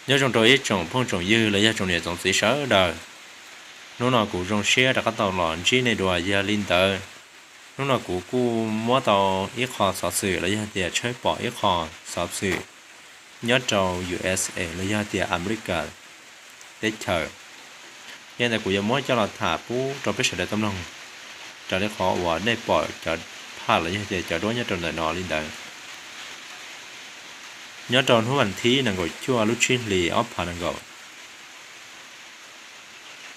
Nyob zoo rau ib tsoom phooj tsoom ywg los yog tsoom niam tsoom txiv sawv daws. Hnub no kuv zoo siab rov qab tau los ntsib nej dua. Yog li ntawd, hnub no kuv kuj muab tau ib qho xov xwm los yog tias tshawb pom ib qho xov xwm nyob rau U S A los yog tias America teb chaws. Yog li ntawd kuv yuav muab coj los tham pub rau peb sawv daws tau mloog raws li qhov uas nej pom cov phaj los yog tias cov duab nyob rau ntawm no li ntawd. Nyob rau hnub vas thib nees nkaum cuaj lub tsib hlis ob phav nees nkaum,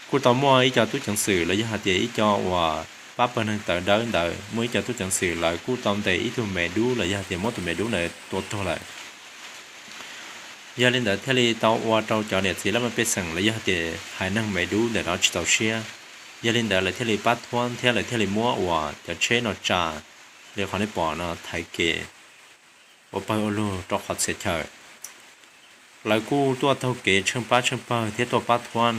kuj tau muaj ib co tub ceev xwm los yog hais tias ib co uas pab pawg neeg tawv dawb ntawd, muaj ib co tub ceev xwm lawv kuj tau ntes ib tug me dub los yog hais tias muab tus me dub ntawd tua tuag lawm. Yog li ntawd thiaj li tau ua rau cov niam txiv laj mej pej xeem los yog hais tias haiv neeg me dub ntawm no tsis txaus siab. Yog li ntawd lawv thiaj li pab thuab thiab lawv thiaj li muab uas cov tsheb no tsa li qhov nej pom no thaiv kev ua pawg ua lug rau qhov txhia chaw. Lawv kuj tuaj taug kev tsheej pab tsheej pawg thiab tuaj pab thuab.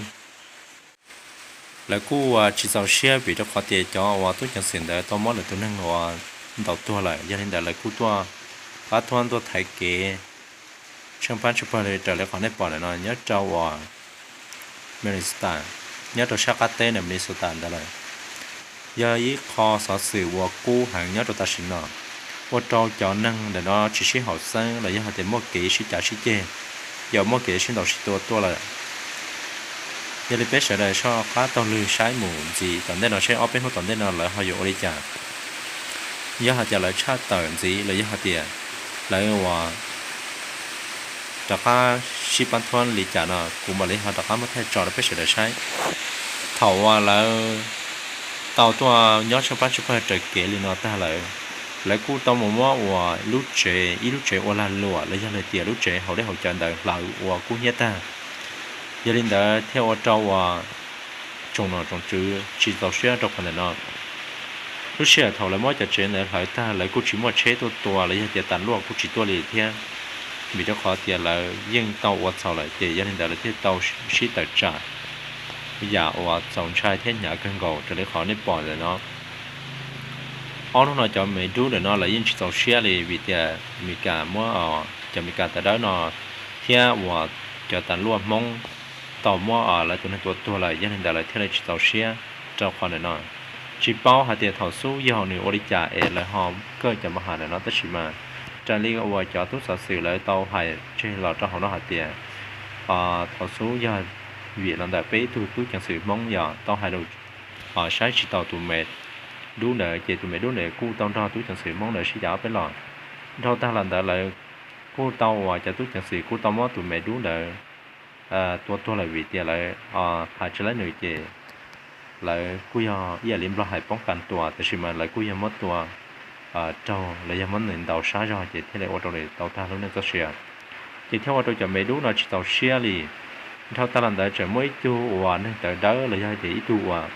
Lawv kuj tsis txaus siab vim rau qhov tias cov uas tub ceev xwm ntawd tau muab lawv tus neeg uas ntaus tuag lawm. Yog li ntawd lawv kuj tuaj pab thuab tuaj thaiv kev tsheej pab tsheej pawg li raws li qhov nej pom ntawm no nyob rau uas Minnesota, nyob rau sab qab teb ntawm Minnesota ntawd lawm. Yog ib qho xov xwm uas kub heev nyob rau tam sim no, ua rau cov neeg ntawm no tsis sib haum xeeb los yog hais tias muaj kev sib cav sib ceg, yog muaj kev sib ntaus sib tua tuaj lawm. Yog li peb sawv daws soj qab taug lw saib mus ntxiv tom ntej no seb ob peb hnub tom ntej no lawv ho yuav ua li cas. Yog hais tias lawv tshaj tawm ntxiv los yog hais tias lawv uas rov qab sib pab thuab li cas no kuv mam li ho rov qab muab thaij tso rau peb sawv daws saib. Thaum uas lawv tau tuaj nyob tsheej pab tsheej pawg raws kev li no tag lawm, lawv kuj tau mus muab uas lub tsev, ib lub tsev ua lag luam los yog hais tias lub tsev hauv dej hauv cawv ntawd hlawv ua kub hnyiab tag. Yog li ntawd thiaj ua rau uas tsoom nom tsoom tswv tsis txaus siab rau qhov ntawm no. Lub sij hawm thaum lawv muab cov tsev ntawd hlawv tag lawv kuj tsis muaj tsheb tuaj tua los yog tias tas luaj kuj tsis tuaj li thiab, vim rau qhov tias lawv yeej tau ua txhaum lawm ces yog li ntawd lawv thiaj tau sib tawm tsam yam uas txaus ntshai thiab hnyav kawg nkaus raws li qhov nej pom ntawm no. Ob hnub no cov me dub ntawm no lawv yeej tsis txaus siab li vim tias Amelikas muab, cov Amelikas tawv dawb no thiab uas cov tas luaj Hmoob tau muab lawv tus neeg tua tuag lawm, yog li ntawd lawv thiaj li tsis txaus siab rau qhov ntawm no. Tsis paub hais tias thaum xub yog nws ua li cas es lawv ho kawj cov mos has ntawm no, tab sis mas raws li uas cov tub xov xwm lawv tau hais tseg los rau hauv no hais tias thaum xub yog vim los ntawm peb ib tug tub ceev xwm Hmoob yog tau hais lus saib tsis taus tus me dub ntawd ces tus me dub ntawd kuj tau nrog tub ceev xwm Hmoob ntawd sib cav ob peb los. Dhau tag los ntawd lawv kuj tau uas cov tub ceev xwm kuj tau muab tus me dub ntawd tua tuag lawm vim tias lawv hais tsis laib nws ces lawv kuj yog ib yam li Nplog hais poob kas tua, tab sis mas lawv kuj yog muab tua raug los yog muab nws ntaus sab zog ces thiaj li ua rau nws tau tag lub neej txoj sia. Ces thiaj ua rau cov me dub no tsis txaus siab li. Dhau tag los ntawd tseem muaj ib tug uas neeg tawv dawb los yog tias ib tug uas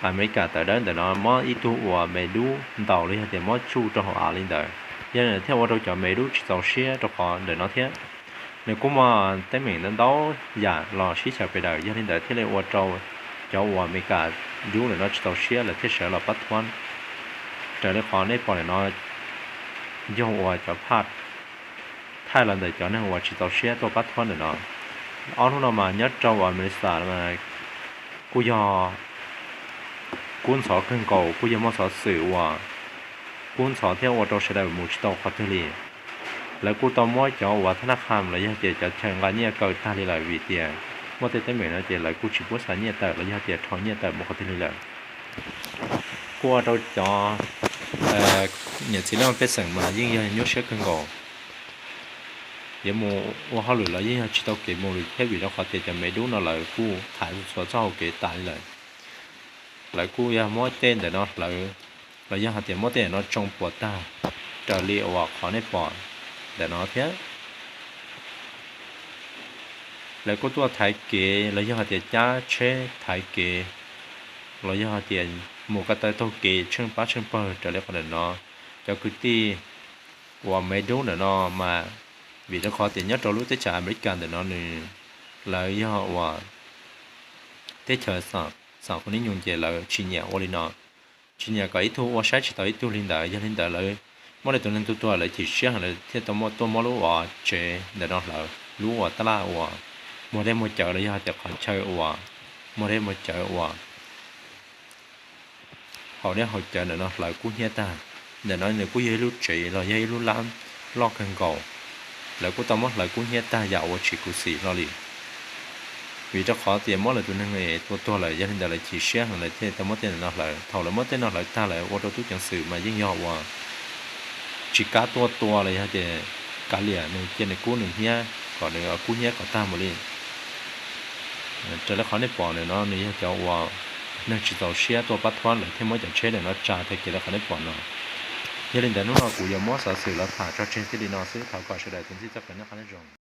Amelikas tawv dawb ntawm no muab ib tug uas me dub ntaus los yog tias muab tsuj rau hauv av li ntawd, yog li ntawd thiaj ua rau cov me dub tsis txaus siab rau qhov ntawm no thiab. Nws kuj muaj teeb meem ntau ntau yam los sib xyaw pes daws, yog li ntawd thiaj li ua rau cov uas Amelikas dub ntawm no tsis txaus siab lawv thiaj sawv los pab thuab. Raws li qhov nej pom ntawm no yog uas cov phaj thaij los ntawm cov neeg uas tsis txaus siab tuaj pab thuab ntawm no. Ob hnub no mas nyob rau uas Amelikas kuj yog kub ntxhov kawg nkaus, kuj yog muaj xov xwm uas kub ntxhov thiab ua rau sawv daws mus tsis tau qhov twg li. Lawv kuj tau muab cov uas thab naj kham los yog tias cov chaw nqa nyiaj kaw tag li lawm vim tias muaj tej teeb meem no ces lawv kuj tsis pub xa nyiaj tawm los yog tias rho nyiaj tawm mus qhov twg li lawm. Kuj ua rau cov niam txiv laj mej pej xeem mas yeej yog nyuaj siab kawg nkaus. Yuav mus ua hauj lwm los yeej yog tsis tau kev mus li thiab vim rau qhov tias cov me dub no lawv kuj thaiv txhua txoj hau kev tas li lawm. Lawv kuj yog muab tej ntawm no hlawv los yog hais tias muab tej ntawm no tsoo puas tag raws li uas qhov nej pom ntawm no thiab. Lawv kuj tuaj thaiv kev los yog hais tias cab tsheb thaiv kev los yog hais tias mus ko taw taug kev tsheej pab tsheej pawg raws li qhov ntawm no. Cov kwv tij uas me dub ntawm no mas vim rau qhov tias nyob rau lub teb chaws Amelikas ntawm no nws, lawv yog uas teb chaws xam qhua nib nyoog ces lawv tsis nyiam ua li no, tsis nyiam kom ib tug ua saib tsis taus ib tug li ntawd. Yog li ntawd lawv muab lawv tus neeg tua tuag lawv chim siab heev lawv thiaj tau muab tuaj muab lub uas tsev ntawm no hlawv. lub uas tab laj uas muag dej muag cawv los yog tias qhov chaw uas muag dej muag cawv uas haus dej haus cawv ntawm no hlawv kub hnyiab tag. Ntawm no nws kuj yog ib lub tsev los yog ib lub lab loj kawg nkaus, lawv kuj tau muab hlawv kub hnyiab tag yam uas tsis khuv xim hlo li. Vim rau qhov tias muab lawv tus neeg es tua tuag lawm, yog li ntawd lawv chim siab heev lawv thiaj tau muab tej no hlawv. Thaum lawv muab tej no hlawv tag lawm ua rau tub ceev xwm mas yeej yog uas tsis kam tuaj tua los yog tias kav liam nws cia nws kub nws hnyiab kom nws kub hnyiab kom tag mus li. Raws li qhov nej pom ntawm no nws yog cov uas neeg tsis txaus siab tuaj pab thuab lawv thiaj muab cov tsheb ntawm no tsa tag kiag li qhov nej pom no. Yog li ntawd hnub no kuv yuav muab xov xwm los tham tso tseg txij li no xwb, thov kom sawv daws tus ntxij txoj kev noj qab nyob zoo.